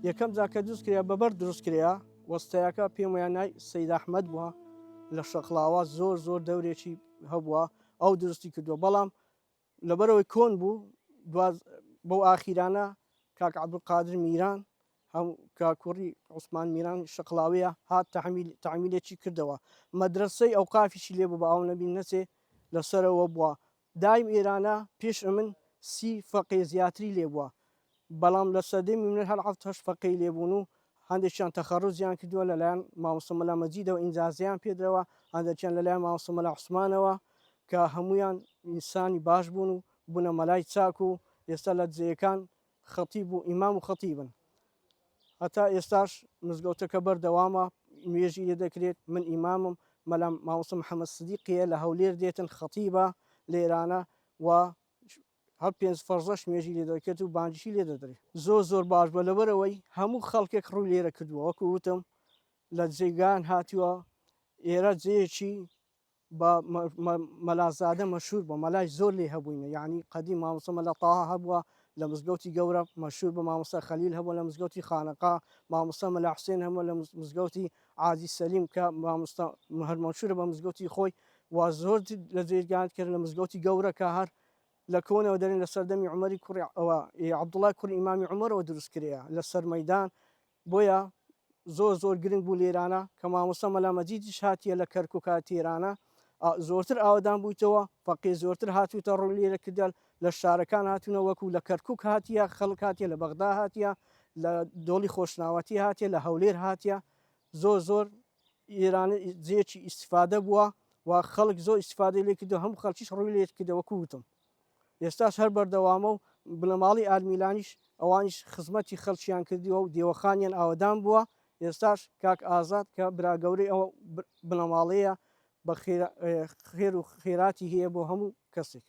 یەکەم جار کە دروست کرا بە بەرد دروست کرا، وەستایەکە پێم وایە نای سەید ئەحمەد بووە لە شەقڵاوە زۆر زۆر دەورێکی هەبووە ئەو دروستی کردووە بەڵام لەبەرئەوەی کۆن بوو دوا بەو ئاخیرانە کاک عەبدولقادر میران هەم کە کوڕی عوسمان میران شەقڵاویە هات تەعمیل تەعمیلێکی کردەوە مەدرەسەی ئەوقافیشی لێ بوو بە ئەو نەبین نەچێ لەسەرەوە بووە دایم ئێرانە پێش ئەمن سی فەقێ زیاتری لێ بووە بەڵام لە سەردەمی من هەر حەفت هەشت فەقێی لێ بوون و هەندێکیان تەخەڕوجیان کردووە لەلایەن مامۆستا مەلا مەجیدەوە ئینجازەیان پێدراوە هەندێکیان لەلایەن مامۆستا مەلا عوسمانەوە کە هەموویان ئینسانی باش بوون و بوونە مەلای چاک و ئێستا لە جێیەکان خەتیب و ئیمام و خەتیبن هەتا ئێستاش مزگەوتەکە بەردەوامە نوێژی لێ دەکرێت من ئیمامم مەلا مامۆستا محەممەد سدیقیە لە هەولێر دێتن خەتیبە لێرانە و هەر پێنج فەرزەش نوێژی لێ دەکرێت و بانگیشی لێ دەدرێت. زۆر زۆر باش بووە لەبەرئەوەی هەموو خەڵکێک ڕووی لێرە کردووە وەکو وتم لە جێگان هاتووە ئێرە جێیەکی بە مەلازادە مەشهور بووە مەلای زۆر لێ هەبووینە یعنی قەدیم مامۆستا مەلا تاها هەبووە لە مزگەوتی گەورە مەشهور بە مامۆستا خەلیل هەبووە لە مزگەوتی خانەقا مامۆستا مەلا حوسێن هەبووە لە مزگەوتی عازی سەلیم کە مامۆستا هەر مەشهورە بە مزگەوتی خۆی و زۆر لە جێگان کرد لە مزگەوتی گەورە کە هەر لە کۆنەوە دەرێن لە سەردەمی عومەری کوڕی ئەوە عەبدوڵای کوڕی ئیمامی عومەرەوە دروست کرێە لە سەر مەیدان بۆیە زۆر زۆر گرنگ بوو لێرانە کە مامۆستا مەلا مەجیدیش هاتیە لە کەرکوکا تێرانە زۆرتر ئاوەدان بوویتەوە فەقێ زۆرتر هاتووتە ڕوو لێرە کردە لە شارەکان هاتوونە وەکو لە کەرکوک هاتیە خەڵک هاتیە لە بەغدا هاتیە لە دۆڵی خۆشناوەتی هاتیە لە هەولێر هاتیە زۆر زۆر ئێران جێکی ئیسفادە بووە و خەڵک زۆر ئیسفادەی لێ کردو هەموو خەڵکیش ڕووی لێ کردە وەکو وتم ئێستاش هەر بەردەوامە و بنەماڵەی ئالمیلانیش ئەوانیش خزمەتی خەڵکیان کردووە و دێوەخانیان ئاوەدان بووە ئێستاش کاک ئازاد کە برا گەورەی ئەو بنەماڵەیە بە خێر و خێراتی هەیە بۆ هەموو کەسێک.